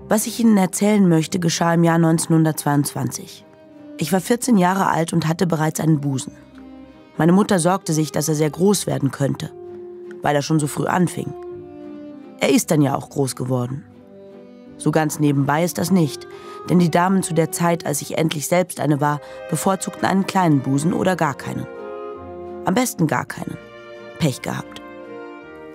Was ich Ihnen erzählen möchte, geschah im Jahr 1922. Ich war 14 Jahre alt und hatte bereits einen Busen. Meine Mutter sorgte sich, dass er sehr groß werden könnte, weil er schon so früh anfing. Er ist dann ja auch groß geworden. So ganz nebenbei ist das nicht, denn die Damen zu der Zeit, als ich endlich selbst eine war, bevorzugten einen kleinen Busen oder gar keinen. Am besten gar keinen. Pech gehabt.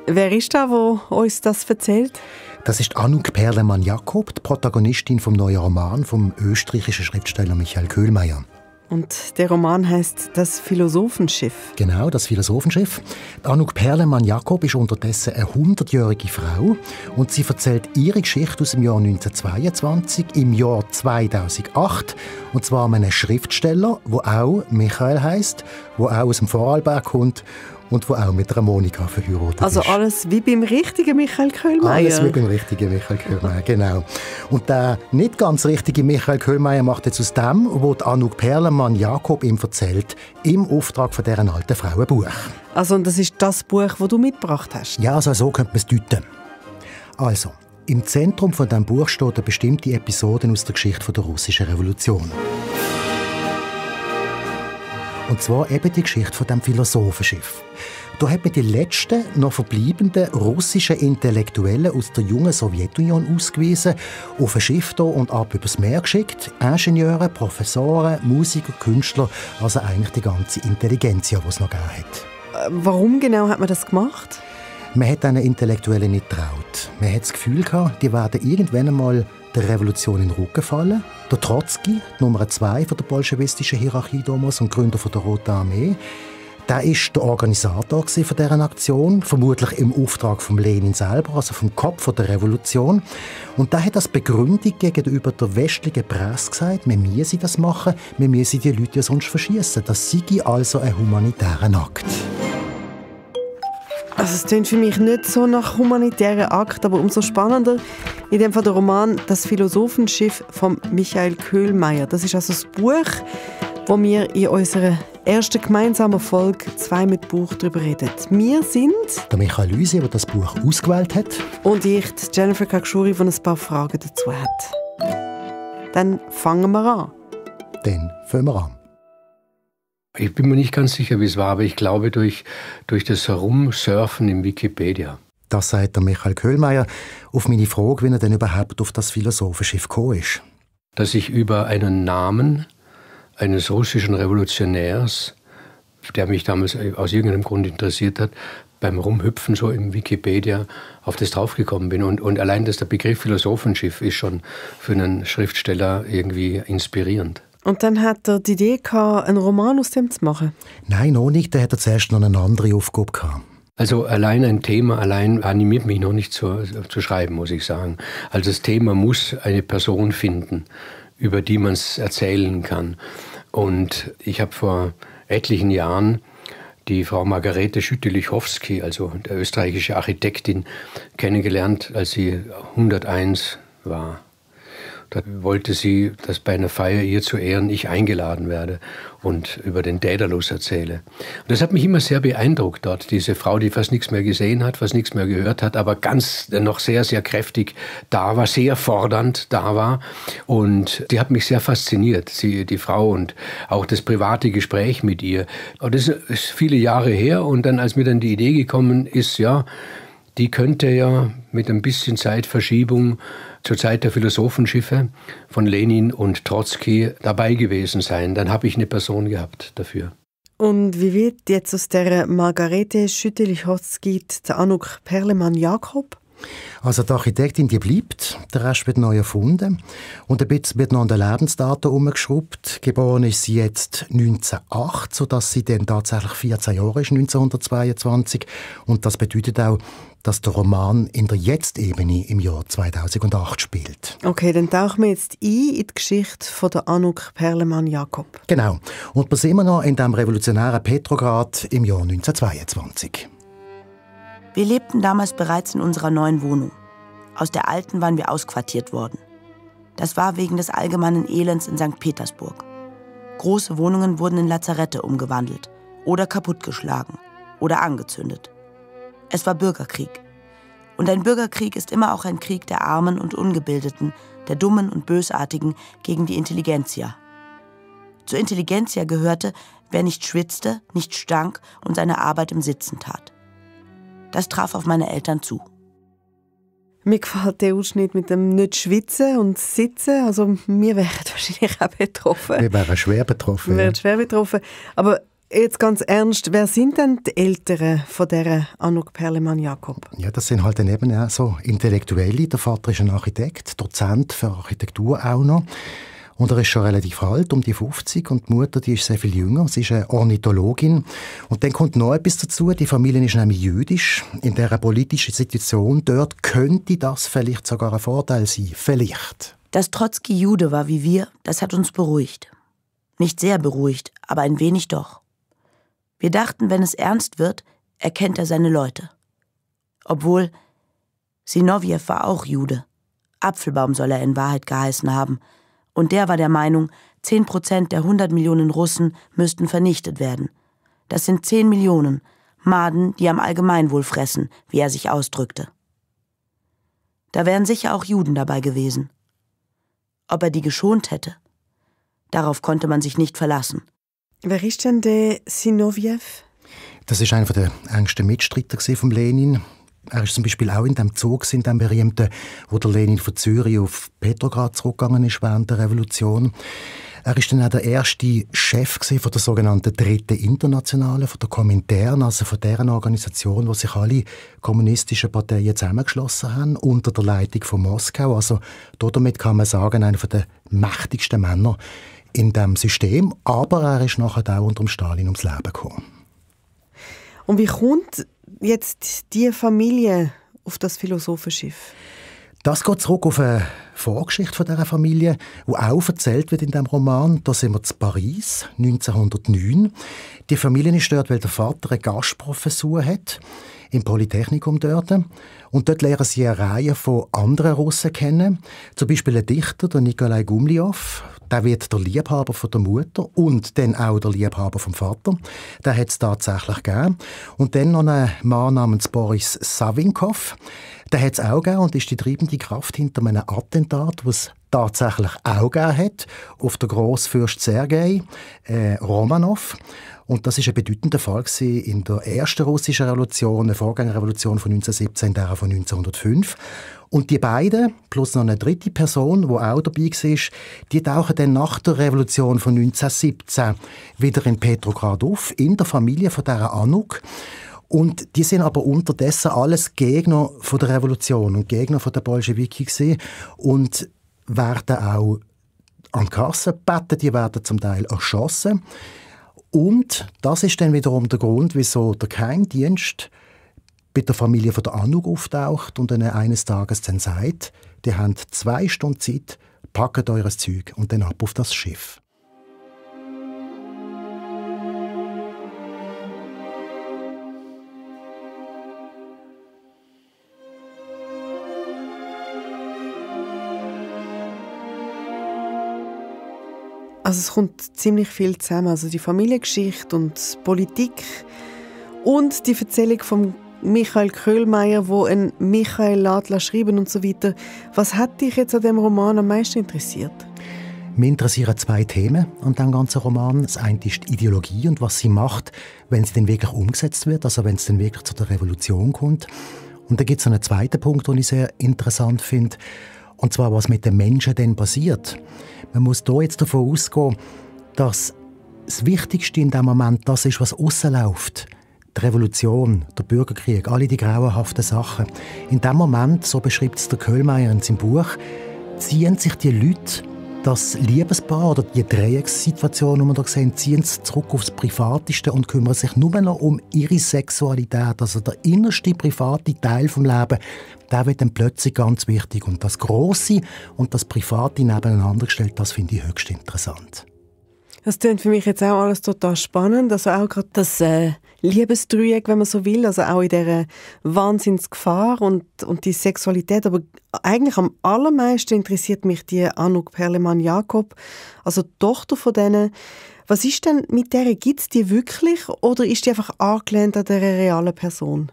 Wer ist da, wo uns das erzählt? Das ist Anouk Perlemann-Jakob, die Protagonistin vom neuen Roman vom österreichischen Schriftsteller Michael Köhlmeier. Und der Roman heißt «Das Philosophenschiff». Genau, das Philosophenschiff. Anouk Perlemann-Jakob ist unterdessen eine 100-jährige Frau und sie erzählt ihre Geschichte aus dem Jahr 1922 im Jahr 2008. Und zwar einem Schriftsteller, der auch Michael heisst, der auch aus dem Vorarlberg kommt und der auch mit einer Monika verheiratet ist. Also alles wie beim richtigen Michael Köhlmeier? Alles wie beim richtigen Michael Köhlmeier, genau. Und der nicht ganz richtige Michael Köhlmeier macht jetzt aus dem, was Anouk Perlemann-Jakob ihm erzählt, im Auftrag von dieser alten Frau ein Buch. Also und das ist das Buch, das du mitgebracht hast? Ja, also so könnte man es deuten. Also, im Zentrum von diesem Buch steht eine bestimmte Episode aus der Geschichte der russischen Revolution. Und zwar eben die Geschichte von dem Philosophenschiff. Da hat man die letzten noch verbleibenden russischen Intellektuellen aus der jungen Sowjetunion ausgewiesen, auf ein Schiff hier und ab übers Meer geschickt. Ingenieure, Professoren, Musiker, Künstler, also eigentlich die ganze Intelligenz, die es noch gegeben hat. Warum genau hat man das gemacht? Man hat diesen Intellektuellen nicht getraut. Man hat das Gefühl gehabt, die werden irgendwann einmal der Revolution in den Rücken fallen. Der Trotzki, Nummer 2 von der bolschewistischen Hierarchie damals und Gründer von der Roten Armee, der war der Organisator von dieser Aktion, vermutlich im Auftrag von Lenin selber, also vom Kopf der Revolution. Und der hat als Begründung gegenüber der westlichen Presse gesagt, wir müssen das machen, wir müssen die Leute ja sonst verschießen. Das sei also ein humanitärer Akt. Also es klingt für mich nicht so nach humanitären Akt, aber umso spannender in dem Fall der Roman «Das Philosophenschiff» von Michael Köhlmeier. Das ist also das Buch, wo wir in unserer ersten gemeinsamen Folge «2 mit Buch» darüber reden. Wir sind der Michael Luisi, der das Buch ausgewählt hat. Und ich, Jennifer Kakshuri, die ein paar Fragen dazu hat. Dann fangen wir an. Dann fangen wir an. Ich bin mir nicht ganz sicher, wie es war, aber ich glaube durch das Herumsurfen im Wikipedia. Das sagt der Michael Köhlmeier auf meine Frage, wie er denn überhaupt auf das Philosophenschiff gekommen ist. Dass ich über einen Namen eines russischen Revolutionärs, der mich damals aus irgendeinem Grund interessiert hat, beim Rumhüpfen so im Wikipedia auf das draufgekommen bin. Und allein der Begriff Philosophenschiff ist schon für einen Schriftsteller irgendwie inspirierend. Und dann hat er die Idee gehabt, einen Roman aus dem zu machen? Nein, noch nicht. Der hat zuerst noch eine andere Aufgabe gehabt. Also allein ein Thema animiert mich noch nicht zu schreiben, muss ich sagen. Also das Thema muss eine Person finden, über die man es erzählen kann. Und ich habe vor etlichen Jahren die Frau Margarete Schütte-Lichowski, also der österreichische Architektin, kennengelernt, als sie 101 war. Da wollte sie, dass bei einer Feier ihr zu Ehren ich eingeladen werde und über den Daedalus erzähle. Und das hat mich immer sehr beeindruckt dort, diese Frau, die fast nichts mehr gesehen hat, fast nichts mehr gehört hat, aber ganz noch sehr, sehr kräftig da war, sehr fordernd da war. Und die hat mich sehr fasziniert, die Frau, und auch das private Gespräch mit ihr. Und das ist viele Jahre her, und dann, als mir dann die Idee gekommen ist, ja, die könnte ja mit ein bisschen Zeitverschiebung zur Zeit der Philosophenschiffe von Lenin und Trotzki dabei gewesen sein. Dann habe ich eine Person gehabt dafür. Und wie wird jetzt aus der Margarete Schütte-Lichowski der Anouk Perlemann-Jakob? Also die Architektin, die bleibt, der Rest wird neu erfunden und ein bisschen wird noch an den Lebensdaten umgeschraubt. Geboren ist sie jetzt 1908, sodass sie dann tatsächlich 14 Jahre ist, 1922. Und das bedeutet auch, dass der Roman in der Jetzt-Ebene im Jahr 2008 spielt. Okay, dann tauchen wir jetzt in die Geschichte von der Anouk Perlemann-Jakob. Genau. Und wir sind immer noch in dem revolutionären Petrograd im Jahr 1922. Wir lebten damals bereits in unserer neuen Wohnung. Aus der alten waren wir ausquartiert worden. Das war wegen des allgemeinen Elends in St. Petersburg. Große Wohnungen wurden in Lazarette umgewandelt oder kaputtgeschlagen oder angezündet. Es war Bürgerkrieg. Und ein Bürgerkrieg ist immer auch ein Krieg der Armen und Ungebildeten, der Dummen und Bösartigen gegen die Intelligenzia. Zur Intelligenzia gehörte, wer nicht schwitzte, nicht stank und seine Arbeit im Sitzen tat. Das traf auf meine Eltern zu. Mir gefällt der Ausschnitt mit dem nicht schwitzen und sitzen. Also wir wären wahrscheinlich auch betroffen. Wir wären schwer betroffen. Wir wären schwer betroffen. Aber jetzt ganz ernst, wer sind denn die Eltern von dieser Anouk Perleman-Jakob? Ja, das sind halt dann eben auch so Intellektuelle. Der Vater ist ein Architekt, Dozent für Architektur auch noch. Und er ist schon relativ alt, um die 50, und die Mutter, die ist sehr viel jünger. Sie ist eine Ornithologin. Und dann kommt noch etwas dazu. Die Familie ist nämlich jüdisch. In dieser politischen Situation dort könnte das vielleicht sogar ein Vorteil sein. Vielleicht. Dass Trotzki Jude war wie wir, das hat uns beruhigt. Nicht sehr beruhigt, aber ein wenig doch. Wir dachten, wenn es ernst wird, erkennt er seine Leute. Obwohl, Sinowjew war auch Jude. Apfelbaum soll er in Wahrheit geheißen haben. Und der war der Meinung, 10% der 100 Millionen Russen müssten vernichtet werden. Das sind 10 Millionen, Maden, die am Allgemeinwohl fressen, wie er sich ausdrückte. Da wären sicher auch Juden dabei gewesen. Ob er die geschont hätte? Darauf konnte man sich nicht verlassen. Wer ist denn der Sinowjew? Das ist einer der engsten Mitstreiter von Lenin. Er ist zum Beispiel auch in dem Zug, in dem berühmten, wo der Lenin von Zürich auf Petrograd zurückgegangen ist während der Revolution. Er ist dann auch der erste Chef von der sogenannten Dritten Internationale, von der Komintern, also von deren Organisation, wo sich alle kommunistischen Parteien zusammengeschlossen haben, unter der Leitung von Moskau. Also damit kann man sagen, einer der mächtigsten Männer in diesem System. Aber er ist nachher auch unter Stalin ums Leben gekommen. Und wie kommt jetzt die Familie auf das Philosophenschiff? Das geht zurück auf eine Vorgeschichte von dieser Familie, die auch erzählt wird in diesem Roman. Da sind wir in Paris, 1909. Die Familie ist dort, weil der Vater eine Gastprofessur hat, im Polytechnikum dort. Und dort lernen sie eine Reihe von anderen Russen kennen. Zum Beispiel ein Dichter, der Nikolai Gumliow. Der wird der Liebhaber von der Mutter und dann auch der Liebhaber vom Vater. Den hat es tatsächlich gegeben. Und dann noch einen Mann namens Boris Savinkov. Den hat es auch gegeben und ist die treibende Kraft hinter einem Attentat, das es tatsächlich auch gegeben hat, auf den Grossfürst Sergei Romanov. Und das war ein bedeutender Fall in der ersten russischen Revolution, der Vorgängerrevolution von 1917, der von 1905. Und die beiden, plus noch eine dritte Person, die auch dabei war, die tauchen dann nach der Revolution von 1917 wieder in Petrograd auf, in der Familie von dieser Anouk. Und die sind aber unterdessen alles Gegner von der Revolution und Gegner von der Bolschewiki gewesen und werden auch an die Kasse gebeten, die werden zum Teil erschossen. Und das ist dann wiederum der Grund, wieso der Geheimdienst bei der Familie von der Anouk auftaucht und ihnen eines Tages dann sagt, die haben 2 Stunden Zeit, packt eures Zeug und dann ab auf das Schiff. Also es kommt ziemlich viel zusammen, also die Familiengeschichte und die Politik und die Erzählung von Michael Köhlmeier, wo ein Michael Ladler schreiben und so weiter. Was hat dich jetzt an dem Roman am meisten interessiert? Mich interessieren 2 Themen an diesem ganzen Roman. Das eine ist die Ideologie und was sie macht, wenn sie dann wirklich umgesetzt wird, also wenn es dann wirklich zu der Revolution kommt. Und dann gibt es einen zweiten Punkt, den ich sehr interessant finde, und zwar, was mit den Menschen dann passiert. Man muss hier jetzt davon ausgehen, dass das Wichtigste in diesem Moment das ist, was aussen läuft. Die Revolution, der Bürgerkrieg, alle die grauenhaften Sachen. In dem Moment, so beschreibt es der Köhlmeier in seinem Buch, ziehen sich die Leute, das Liebespaar oder die Dreieckssituation, die wir hier sehen, ziehen sie zurück aufs Privateste und kümmern sich nur noch um ihre Sexualität. Also der innerste private Teil des Lebens, der wird dann plötzlich ganz wichtig. Und das Grosse und das Private nebeneinander gestellt, das finde ich höchst interessant. Das klingt für mich jetzt auch alles total spannend. Also auch gerade das Liebesdreieck, wenn man so will. Also auch in dieser Wahnsinnsgefahr und die Sexualität. Aber eigentlich am allermeisten interessiert mich die Anouk Perleman-Jakob, also die Tochter von denen. Was ist denn mit der? Gibt es die wirklich oder ist die einfach angelehnt an dieser realen Person?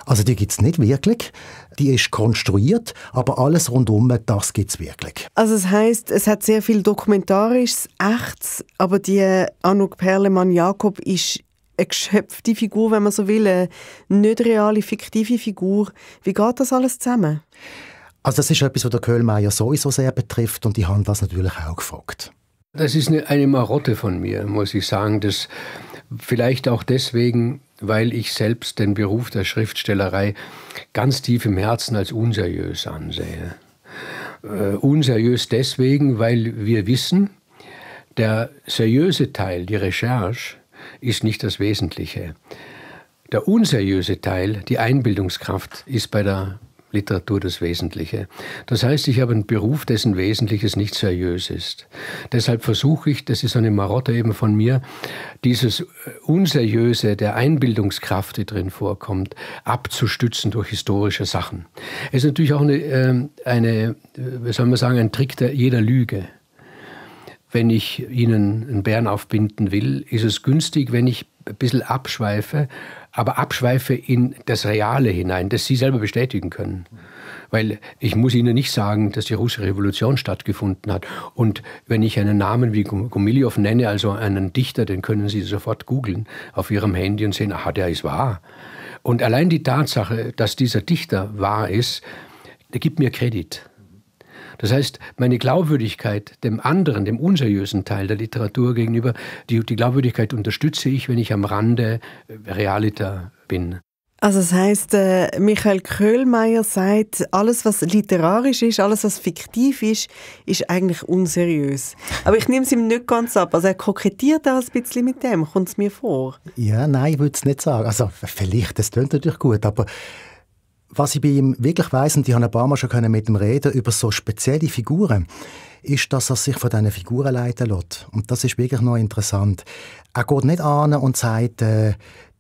Also die gibt es nicht wirklich, die ist konstruiert, aber alles rundum, das gibt es wirklich. Also das heisst, es hat sehr viel Dokumentarisches, Echtes, aber die Anouk Perleman-Jacob ist eine geschöpfte Figur, wenn man so will, eine nicht reale, fiktive Figur. Wie geht das alles zusammen? Also das ist etwas, was der Köhlmeier sowieso sehr betrifft und ich habe das natürlich auch gefragt. Das ist eine Marotte von mir, muss ich sagen. Das vielleicht auch deswegen, weil ich selbst den Beruf der Schriftstellerei ganz tief im Herzen als unseriös ansehe. Unseriös deswegen, weil wir wissen, der seriöse Teil, die Recherche, ist nicht das Wesentliche. Der unseriöse Teil, die Einbildungskraft, ist bei der Literatur das Wesentliche. Das heißt, ich habe einen Beruf, dessen Wesentliches nicht seriös ist. Deshalb versuche ich, das ist eine Marotte eben von mir, dieses Unseriöse der Einbildungskraft, die drin vorkommt, abzustützen durch historische Sachen. Es ist natürlich auch wie soll man sagen, ein Trick jeder Lüge. Wenn ich Ihnen einen Bären aufbinden will, ist es günstig, wenn ich ein bisschen abschweife, aber abschweife in das Reale hinein, das Sie selber bestätigen können. Weil ich muss Ihnen nicht sagen, dass die russische Revolution stattgefunden hat. Und wenn ich einen Namen wie Gumilev nenne, also einen Dichter, den können Sie sofort googeln auf Ihrem Handy und sehen, aha, der ist wahr. Und allein die Tatsache, dass dieser Dichter wahr ist, der gibt mir Kredit. Das heißt, meine Glaubwürdigkeit dem anderen, dem unseriösen Teil der Literatur gegenüber, die Glaubwürdigkeit unterstütze ich, wenn ich am Rande Realiter bin. Also das heisst, Michael Köhlmeier sagt, alles was literarisch ist, alles was fiktiv ist eigentlich unseriös. Aber ich nehme es ihm nicht ganz ab. Also er kokettiert auch ein bisschen mit dem, kommt es mir vor? Ja, nein, ich würde es nicht sagen. Also vielleicht, das klingt natürlich gut, aber was ich bei ihm wirklich weiss, und ich habe ein paar Mal schon mit ihm reden über so spezielle Figuren, ist, dass er sich von diesen Figuren leiten lässt. Und das ist wirklich noch interessant. Er geht nicht an und sagt,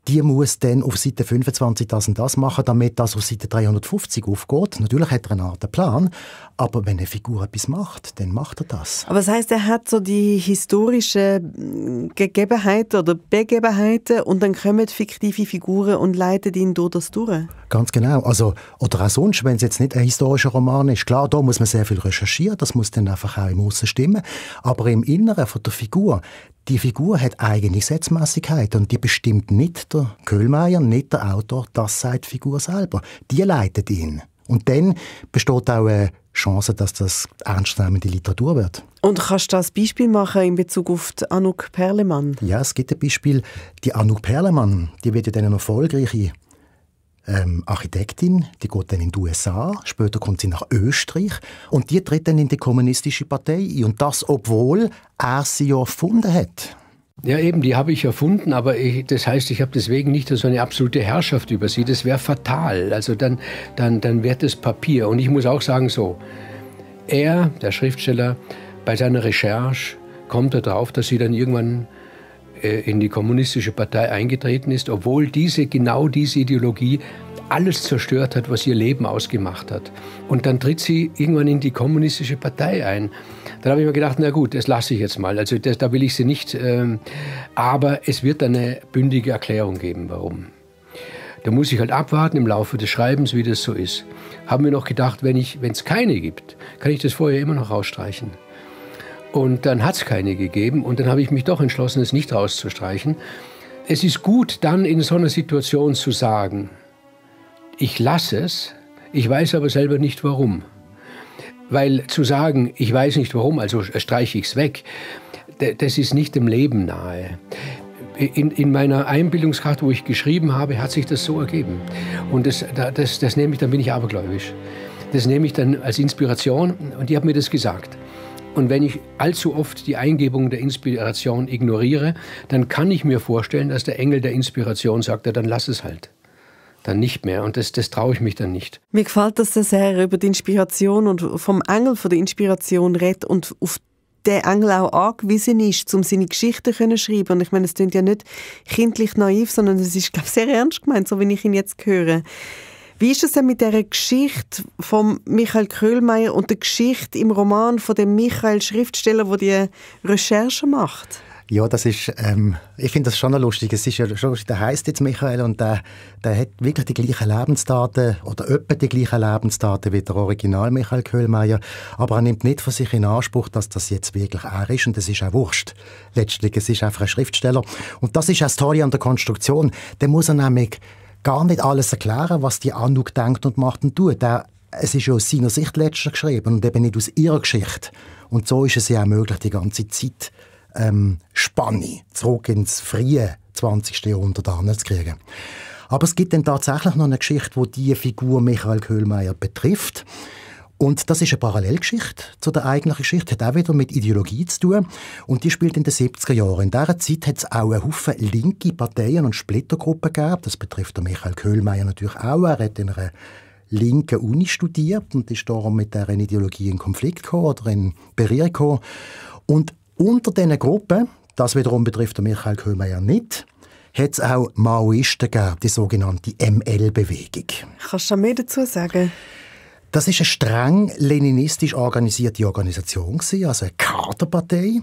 die muss dann auf Seite 25 das und das machen, damit das auf Seite 350 aufgeht. Natürlich hat er eine Art Plan, aber wenn eine Figur etwas macht, dann macht er das. Aber das heisst, er hat so die historischen Gegebenheiten oder Begebenheiten und dann kommen fiktive Figuren und leiten ihn durch das durch? Ganz genau. Also, oder auch sonst, wenn es jetzt nicht ein historischer Roman ist. Klar, da muss man sehr viel recherchieren, das muss dann einfach auch im Aussen stimmen. Aber im Inneren von der Figur, die Figur hat eigene Gesetzmäßigkeiten und die bestimmt nicht der Köhlmeier, nicht der Autor, das sagt die Figur selber. Die leitet ihn. Und dann besteht auch eine Chance, dass das ernstzunehmende Literatur wird. Und kannst du das Beispiel machen in Bezug auf die Anouk Perleman? Ja, es gibt ein Beispiel. Die Anouk Perleman, die wird ja dann eine erfolgreiche Architektin, die geht dann in die USA, später kommt sie nach Österreich und die tritt dann in die kommunistische Partei ein. Und das, obwohl er sie ja erfunden hat. Ja, eben, die habe ich erfunden, aber das heißt, ich habe deswegen nicht so eine absolute Herrschaft über sie. Das wäre fatal. Also dann wird es Papier. Und ich muss auch sagen, so, er, der Schriftsteller, bei seiner Recherche kommt er drauf, dass sie dann irgendwann in die kommunistische Partei eingetreten ist, obwohl genau diese Ideologie alles zerstört hat, was ihr Leben ausgemacht hat. Und dann tritt sie irgendwann in die kommunistische Partei ein. Dann habe ich mir gedacht, na gut, das lasse ich jetzt mal. Also da will ich sie nicht. Aber es wird eine bündige Erklärung geben, warum. Da muss ich halt abwarten im Laufe des Schreibens, wie das so ist. Haben wir noch gedacht, wenn es keine gibt, kann ich das vorher immer noch rausstreichen. Und dann hat es keine gegeben und dann habe ich mich doch entschlossen, es nicht rauszustreichen. Es ist gut, dann in so einer Situation zu sagen, ich lasse es, ich weiß aber selber nicht warum. Weil zu sagen, ich weiß nicht warum, also streiche ich es weg, das ist nicht dem Leben nahe. In meiner Einbildungskraft, wo ich geschrieben habe, hat sich das so ergeben. Und das nehme ich, dann bin ich abergläubisch. Das nehme ich dann als Inspiration und die haben mir das gesagt. Und wenn ich allzu oft die Eingebung der Inspiration ignoriere, dann kann ich mir vorstellen, dass der Engel der Inspiration sagt, ja, dann lass es halt. Dann nicht mehr. Und das traue ich mich dann nicht. Mir gefällt, dass er sehr über die Inspiration und vom Engel von der Inspiration redet und auf den Engel auch angewiesen ist, um seine Geschichten zu schreiben. Und ich meine, es klingt ja nicht kindlich naiv, sondern es ist, glaube ich, sehr ernst gemeint, so wie ich ihn jetzt höre. Wie ist es denn mit dieser Geschichte von Michael Köhlmeier und der Geschichte im Roman von dem Michael Schriftsteller, der die Recherche macht? Ja, das ist, ich finde das schon lustig. Es ist ja schon, der heisst jetzt Michael und der hat wirklich die gleichen Lebensdaten oder etwa die gleichen Lebensdaten wie der Original Michael Köhlmeier, aber er nimmt nicht von sich in Anspruch, dass das jetzt wirklich er ist und das ist auch wurscht. Letztlich, es ist einfach ein Schriftsteller und das ist auch das Tolle an der Konstruktion. Der muss er nämlich gar nicht alles erklären, was die Anouk denkt und macht und tut. Es ist ja aus seiner Sicht letztlich geschrieben und eben nicht aus ihrer Geschichte. Und so ist es ja auch möglich, die ganze Zeit Spanne zurück ins frühe 20. Jahrhundert anzukriegen. Aber es gibt dann tatsächlich noch eine Geschichte, die diese Figur Michael Köhlmeier betrifft. Und das ist eine Parallelgeschichte zu der eigentlichen Geschichte, hat auch wieder mit Ideologie zu tun. Und die spielt in den 70er Jahren. In dieser Zeit hat es auch einen Haufen linke Parteien und Splittergruppen gegeben. Das betrifft den Michael Köhlmeier natürlich auch. Er hat in einer linken Uni studiert und ist darum mit dieser Ideologie in Konflikt gekommen oder in Berührung gekommen. Und unter diesen Gruppen, das wiederum betrifft den Michael Köhlmeier nicht, hat es auch Maoisten gegeben, die sogenannte ML-Bewegung. Kannst du mehr dazu sagen? Das ist eine streng leninistisch organisierte Organisation, also eine Kaderpartei,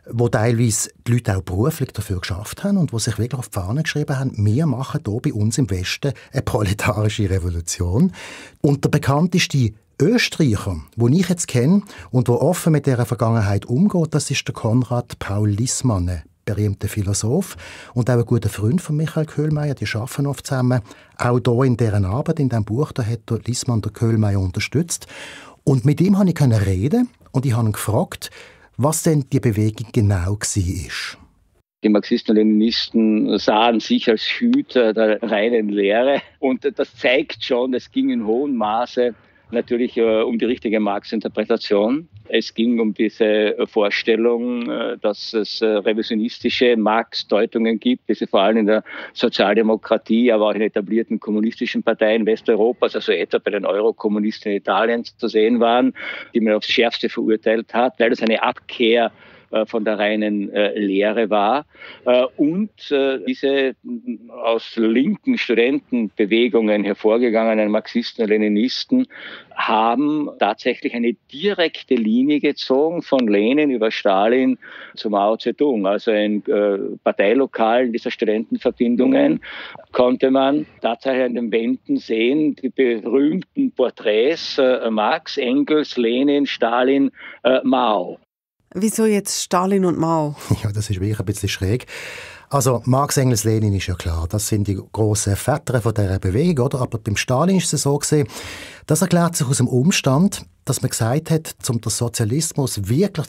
wo teilweise die Leute auch beruflich dafür geschafft haben und wo sich wirklich auf die Fahne geschrieben haben, wir machen hier bei uns im Westen eine proletarische Revolution. Und der bekannteste Österreicher, den ich jetzt kenne und der offen mit dieser Vergangenheit umgeht, das ist der Konrad Paul Liessmann, ein berühmter Philosoph und auch ein guter Freund von Michael Köhlmeier. Die arbeiten oft zusammen. Auch hier in dieser Arbeit, in diesem Buch, da hat der Liessmann den Köhlmeier unterstützt. Und mit ihm konnte ich reden und ich habe ihn gefragt, was denn die Bewegung genau war. Die Marxisten und Leninisten sahen sich als Hüter der reinen Lehre. Und das zeigt schon, es ging in hohem Maße natürlich um die richtige Marx-Interpretation. Es ging um diese Vorstellung, dass es revisionistische Marx-Deutungen gibt, die sie vor allem in der Sozialdemokratie, aber auch in etablierten kommunistischen Parteien Westeuropas, also etwa bei den Eurokommunisten in Italien zu sehen waren, die man aufs Schärfste verurteilt hat, weil das eine Abkehr von der reinen Lehre war. Und diese aus linken Studentenbewegungen hervorgegangenen Marxisten und Leninisten haben tatsächlich eine direkte Linie gezogen von Lenin über Stalin zu Mao Zedong. Also in Parteilokalen dieser Studentenverbindungen konnte man tatsächlich an den Wänden sehen, die berühmten Porträts Marx, Engels, Lenin, Stalin, Mao. Wieso jetzt Stalin und Mao? Ja, das ist wirklich ein bisschen schräg. Also Marx, Engels, Lenin ist ja klar, das sind die grossen Väter von dieser Bewegung, oder? Aber beim Stalin ist es so gewesen, das erklärt sich aus dem Umstand, dass man gesagt hat, um den Sozialismus wirklich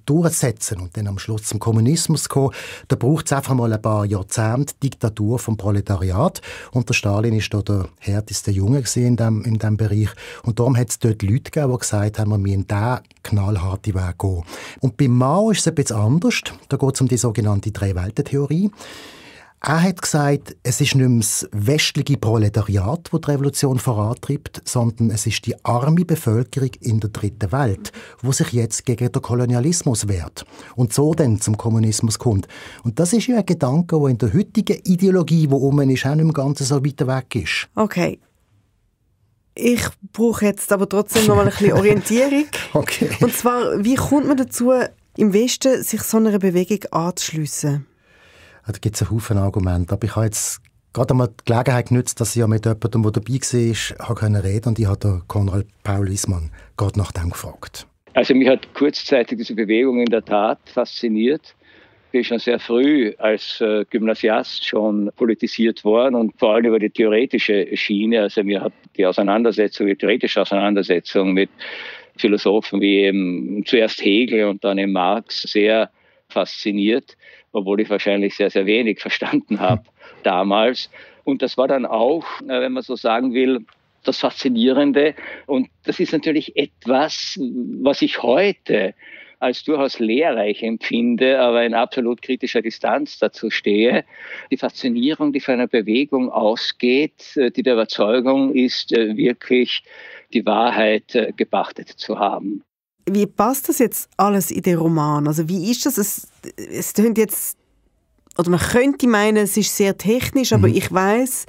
durchzusetzen und dann am Schluss zum Kommunismus zu kommen, da braucht es einfach mal ein paar Jahrzehnte Diktatur vom Proletariat. Und der Stalin ist da der härteste Junge in diesem Bereich. Und darum hat es dort Leute gegeben, die gesagt haben, wir müssen diesen knallharten Weg gehen. Und bei Mao ist es ein bisschen anders. Da geht es um die sogenannte Drei-Welten-Theorie. Er hat gesagt, es ist nicht mehr das westliche Proletariat, das die Revolution vorantreibt, sondern es ist die arme Bevölkerung in der dritten Welt, die sich jetzt gegen den Kolonialismus wehrt und so dann zum Kommunismus kommt. Und das ist ja ein Gedanke, der in der heutigen Ideologie, die um ist, auch nicht im Ganzen so weit weg ist. Okay. Ich brauche jetzt aber trotzdem noch mal ein bisschen Orientierung. Okay. Und zwar, wie kommt man dazu, im Westen sich so einer Bewegung anzuschliessen? Da gibt es einen Haufen Argumente. Aber ich habe jetzt gerade einmal die Gelegenheit genutzt, dass ich ja mit jemandem, der dabei war, reden konnte. Und ich habe den Konrad Paul Liessmann gerade nach dem gefragt. Also mich hat kurzzeitig diese Bewegung in der Tat fasziniert. Ich bin schon sehr früh als Gymnasiast schon politisiert worden und vor allem über die theoretische Schiene. Also mir hat die theoretische Auseinandersetzung mit Philosophen wie eben zuerst Hegel und dann eben Marx sehr fasziniert, obwohl ich wahrscheinlich sehr, sehr wenig verstanden habe damals. Und das war dann auch, wenn man so sagen will, das Faszinierende. Und das ist natürlich etwas, was ich heute als durchaus lehrreich empfinde, aber in absolut kritischer Distanz dazu stehe. Die Faszinierung, die von einer Bewegung ausgeht, die der Überzeugung ist, wirklich die Wahrheit gepachtet zu haben. Wie passt das jetzt alles in den Roman? Also wie ist das? Es tönt jetzt oder man könnte meinen, es ist sehr technisch, aber ich weiss,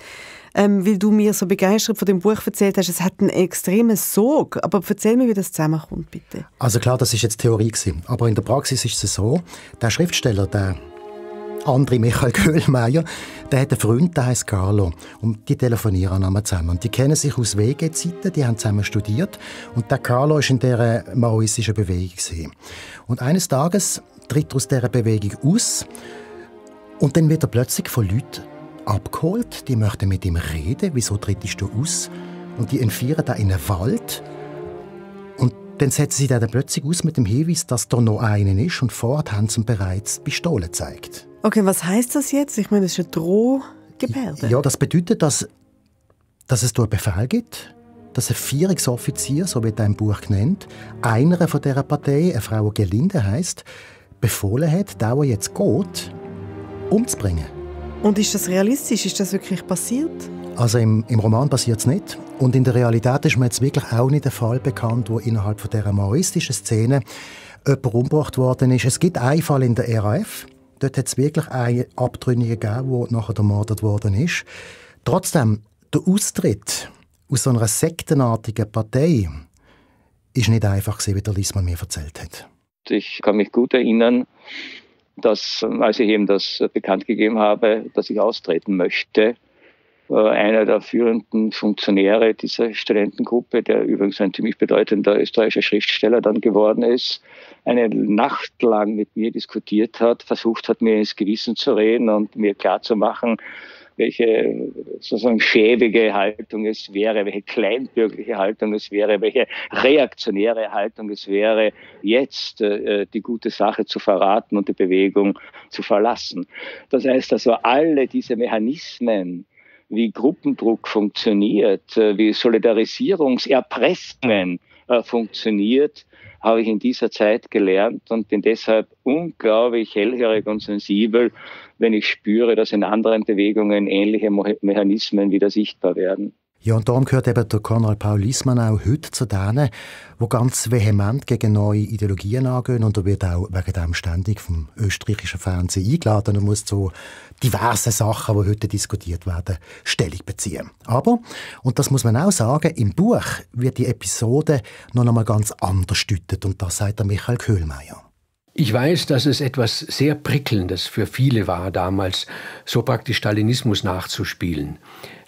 weil du mir so begeistert von dem Buch erzählt hast, es hat einen extremen Sog. Aber erzähl mir, wie das zusammenkommt, bitte. Also klar, das ist jetzt Theorie gewesen. Aber in der Praxis ist es so, der Schriftsteller, der andere Michael Köhlmeier, der hat einen Freund, der heisst Carlo. Und die telefonieren einmal zusammen. Und die kennen sich aus WG-Zeiten, die haben zusammen studiert. Und der Carlo war in dieser maoistischen Bewegung gewesen. Und eines Tages tritt er aus dieser Bewegung aus. Und dann wird er plötzlich von Leuten abgeholt. Die möchten mit ihm reden. Wieso trittst du aus? Und die entführen ihn in einen Wald. Und dann setzen sie dann plötzlich aus mit dem Hinweis, dass da noch einen ist. Und vorher haben sie ihm bereits die Pistole gezeigt. Okay, was heisst das jetzt? Ich meine, das ist eine Drohgebärde. Ja, das bedeutet, dass es da einen Befehl gibt, dass ein Führungsoffizier, so wird er im Buch genannt, einer von dieser Partei, eine Frau, die Gelinde heisst, befohlen hat, den, der jetzt geht, umzubringen. Und ist das realistisch? Ist das wirklich passiert? Also im Roman passiert es nicht. Und in der Realität ist mir jetzt wirklich auch nicht der Fall bekannt, wo innerhalb von dieser maoistischen Szene jemand umgebracht worden ist. Es gibt einen Fall in der RAF. Dort hat es wirklich einen Abtrünnigen gegeben, der nachher ermordet worden ist. Trotzdem, der Austritt aus so einer sektenartigen Partei ist nicht einfach gewesen, wie der Liesmann mir erzählt hat. Ich kann mich gut erinnern, dass, als ich eben das bekannt gegeben habe, dass ich austreten möchte, einer der führenden Funktionäre dieser Studentengruppe, der übrigens ein ziemlich bedeutender österreichischer Schriftsteller dann geworden ist, eine Nacht lang mit mir diskutiert hat, versucht hat, mir ins Gewissen zu reden und mir klarzumachen, welche sozusagen schäbige Haltung es wäre, welche kleinbürgerliche Haltung es wäre, welche reaktionäre Haltung es wäre, jetzt die gute Sache zu verraten und die Bewegung zu verlassen. Das heißt also, alle diese Mechanismen, wie Gruppendruck funktioniert, wie Solidarisierungserpressungen funktioniert, habe ich in dieser Zeit gelernt und bin deshalb unglaublich hellhörig und sensibel, wenn ich spüre, dass in anderen Bewegungen ähnliche Mechanismen wieder sichtbar werden. Ja, und darum gehört eben der Konrad Paul Liesmann auch heute zu denen, die ganz vehement gegen neue Ideologien angehen. Und er wird auch wegen dem ständig vom österreichischen Fernsehen eingeladen und muss zu diversen Sachen, die heute diskutiert werden, Stellung beziehen. Aber, und das muss man auch sagen, im Buch wird die Episode noch einmal ganz anders gedeutet. Und das sagt der Michael Köhlmeier. Ich weiß, dass es etwas sehr Prickelndes für viele war damals, so praktisch Stalinismus nachzuspielen,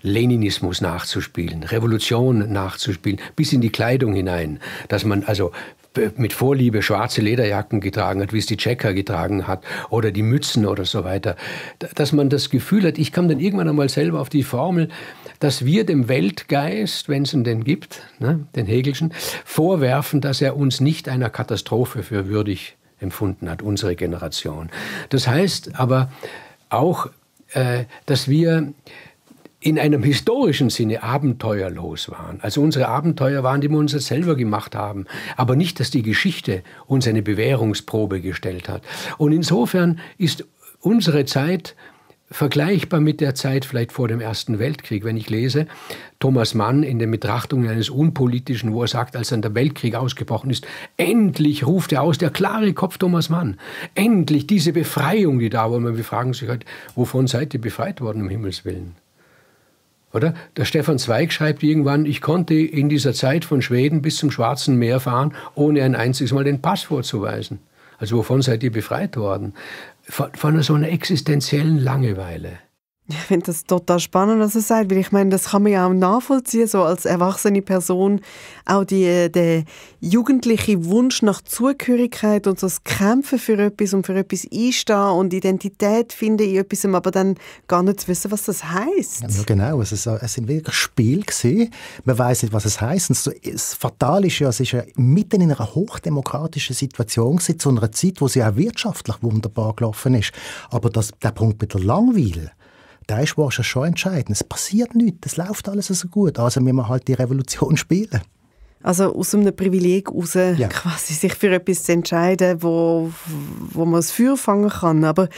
Leninismus nachzuspielen, Revolution nachzuspielen, bis in die Kleidung hinein, dass man also mit Vorliebe schwarze Lederjacken getragen hat, wie es die Tschecher getragen hat, oder die Mützen oder so weiter, dass man das Gefühl hat, ich kam dann irgendwann einmal selber auf die Formel, dass wir dem Weltgeist, wenn es ihn denn gibt, ne, den Hegelschen, vorwerfen, dass er uns nicht einer Katastrophe für würdig empfunden hat, unsere Generation. Das heißt aber auch, dass wir in einem historischen Sinne abenteuerlos waren. Also unsere Abenteuer waren, die wir uns selber gemacht haben, aber nicht, dass die Geschichte uns eine Bewährungsprobe gestellt hat. Und insofern ist unsere Zeit vergleichbar mit der Zeit vielleicht vor dem Ersten Weltkrieg. Wenn ich lese, Thomas Mann in den Betrachtungen eines Unpolitischen, wo er sagt, als dann der Weltkrieg ausgebrochen ist, endlich ruft er aus, der klare Kopf Thomas Mann, endlich diese Befreiung, die da war. Und wir fragen sich halt, wovon seid ihr befreit worden, um Himmels Willen? Oder? Der Stefan Zweig schreibt irgendwann, ich konnte in dieser Zeit von Schweden bis zum Schwarzen Meer fahren, ohne ein einziges Mal den Pass vorzuweisen. Also wovon seid ihr befreit worden? Von so einer existenziellen Langeweile. Ich finde das total spannend, was er sagt, weil ich meine, das kann man ja auch nachvollziehen, so als erwachsene Person, auch der jugendliche Wunsch nach Zugehörigkeit und so das Kämpfen für etwas und für etwas einstehen und Identität finden in etwas, aber dann gar nicht zu wissen, was das heisst. Ja, genau, es sind wirklich Spiele gewesen. Man weiss nicht, was es heisst. Das Fatale ist ja, es ist ja mitten in einer hochdemokratischen Situation gewesen, zu einer Zeit, wo sie auch wirtschaftlich wunderbar gelaufen ist. Aber der Punkt mit der Langweile, da ist wahrscheinlich schon entscheidend. Es passiert nichts, es läuft alles so gut. Also müssen wir halt die Revolution spielen. Also aus einem Privileg heraus, ja, quasi sich für etwas zu entscheiden, wo man das Feuer fangen kann. Aber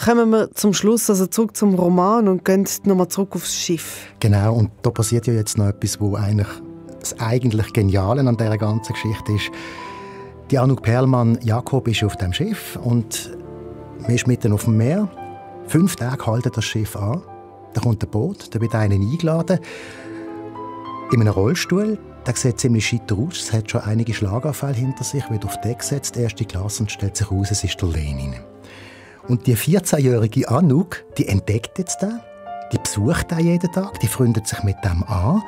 kommen wir zum Schluss, also zurück zum Roman und gehen nochmal zurück aufs Schiff. Genau, und da passiert ja jetzt noch etwas, wo das eigentlich Geniale an dieser ganzen Geschichte ist. Die Anouk Perlmann-Jakob ist auf dem Schiff und man ist mitten auf dem Meer. 5 Tage haltet das Schiff an. Da kommt ein Boot, da wird einer eingeladen. In einem Rollstuhl. Der sieht ziemlich scheiter aus. Es hat schon einige Schlaganfälle hinter sich. Wird auf Deck gesetzt, erste Klasse, und stellt sich heraus, es ist der Lenin. Und die 14-jährige Anouk, die entdeckt jetzt den. Die besucht ihn jeden Tag, die freundet sich mit dem an.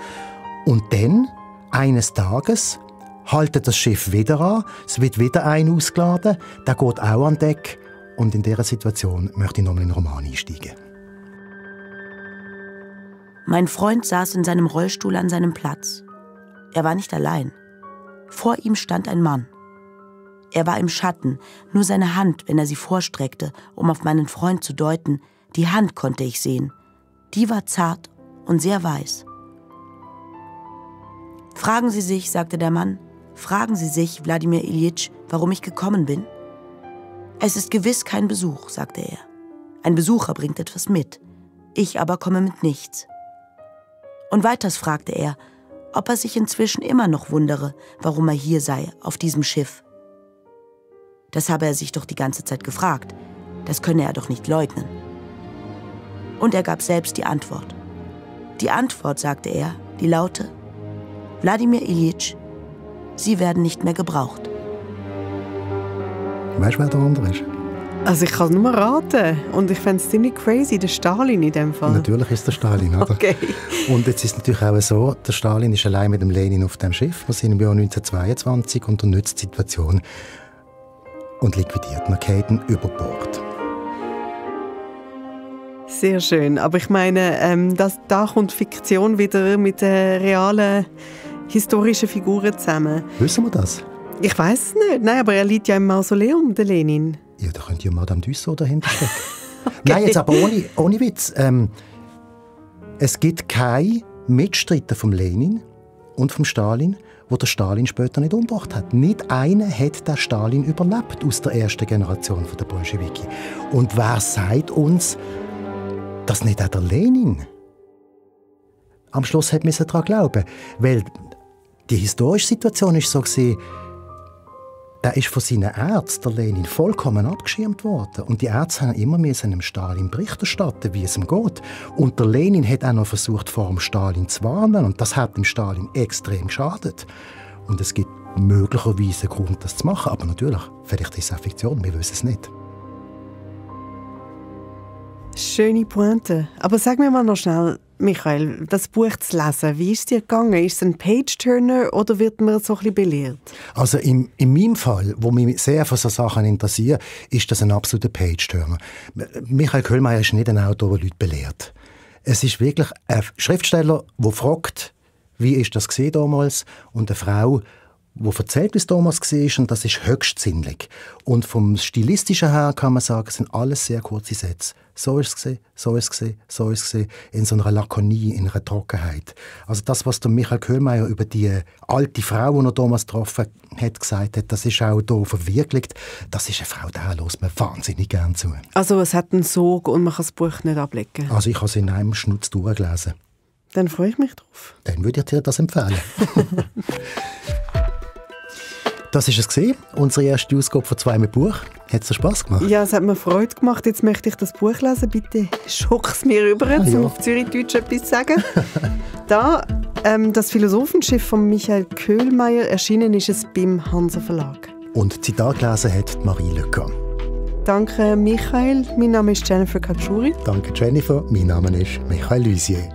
Und dann, eines Tages, haltet das Schiff wieder an. Es wird wieder ein ausgeladen. Der geht auch an Deck. Und in dieser Situation möchte ich nochmal in den Roman einsteigen. Mein Freund saß in seinem Rollstuhl an seinem Platz. Er war nicht allein. Vor ihm stand ein Mann. Er war im Schatten, nur seine Hand, wenn er sie vorstreckte, um auf meinen Freund zu deuten, die Hand konnte ich sehen. Die war zart und sehr weiß. »Fragen Sie sich«, sagte der Mann, »fragen Sie sich, Wladimir Iljitsch, warum ich gekommen bin?« »Es ist gewiss kein Besuch«, sagte er. »Ein Besucher bringt etwas mit. Ich aber komme mit nichts.« Und weiters fragte er, ob er sich inzwischen immer noch wundere, warum er hier sei, auf diesem Schiff. Das habe er sich doch die ganze Zeit gefragt. Das könne er doch nicht leugnen. Und er gab selbst die Antwort. Die Antwort, sagte er, die laute: Wladimir Iljitsch, Sie werden nicht mehr gebraucht. Weißt du, wer der andere ist? Also ich kann es nur raten. Und ich fände es ziemlich crazy, der Stalin in dem Fall. Natürlich ist der Stalin, oder? Okay. Und jetzt ist es natürlich auch so, der Stalin ist allein mit dem Lenin auf dem Schiff. Wir sind im Jahr 1922 und er nutzt die Situation und liquidiert ihn, geht ihn über Bord. Sehr schön. Aber ich meine, da kommt Fiktion wieder mit realen historischen Figuren zusammen. Wissen wir das? Ich weiß es nicht. Nein, aber er liegt ja im Mausoleum, der Lenin. Ja, da könnte ja Madame Dussault dahinter stecken. Okay. Nein, jetzt aber ohne Witz. Es gibt keinen Mitstreiter vom Lenin und vom Stalin, wo der Stalin später nicht umgebracht hat. Nicht einer hat den Stalin überlebt aus der ersten Generation der Bolschewiki. Und wer sagt uns, dass nicht auch der Lenin am Schluss hat daran glauben? Weil die historische Situation war so, der ist von seinen Ärzten, der Lenin, vollkommen abgeschirmt worden. Und die Ärzte haben immer dem Stalin Bericht erstatten, wie es ihm geht. Und der Lenin hat auch noch versucht, vor dem Stalin zu warnen. Und das hat dem Stalin extrem geschadet. Und es gibt möglicherweise einen Grund, das zu machen. Aber natürlich, vielleicht ist es eine Fiktion, wir wissen es nicht. Schöne Pointe. Aber sag mir mal noch schnell, Michael, das Buch zu lesen, wie ist es dir gegangen? Ist es ein Page-Turner oder wird man so ein bisschen belehrt? Also in meinem Fall, wo mich sehr für solche Sachen interessiert, ist das ein absoluter Page-Turner. Michael Köhlmeier ist nicht ein Autor, der Leute belehrt. Es ist wirklich ein Schriftsteller, der fragt, wie ist das damals, und eine Frau, die erzählt, wie es damals war, und das ist höchst sinnlich. Und vom Stilistischen her kann man sagen, es sind alles sehr kurze Sätze. So ist es gesehen, so ist es gesehen, so ist es gesehen, in so einer Lakonie, in einer Trockenheit. Also das, was der Michael Köhlmeier über die alte Frau, die er damals getroffen hat, gesagt hat, das ist auch hier verwirklicht. Das ist eine Frau, der hört man wahnsinnig gerne zu. Also es hat einen Sog und man kann das Buch nicht ablegen? Also ich habe es in einem Schnutz durchgelesen. Dann freue ich mich drauf. Dann würde ich dir das empfehlen. Das war es, unsere erste Ausgabe von «2 mit Buch». Hat es dir Spass gemacht? Ja, es hat mir Freude gemacht. Jetzt möchte ich das Buch lesen. Bitte schock es mir rüber, um auf Zürichdeutsch etwas zu sagen. Das Philosophenschiff von Michael Köhlmeier, erschienen ist es beim Hansa Verlag. Und Zitat gelesen hat Marie Löcker. Danke, Michael. Mein Name ist Jennifer Katschuri. Danke, Jennifer. Mein Name ist Michael Lusier.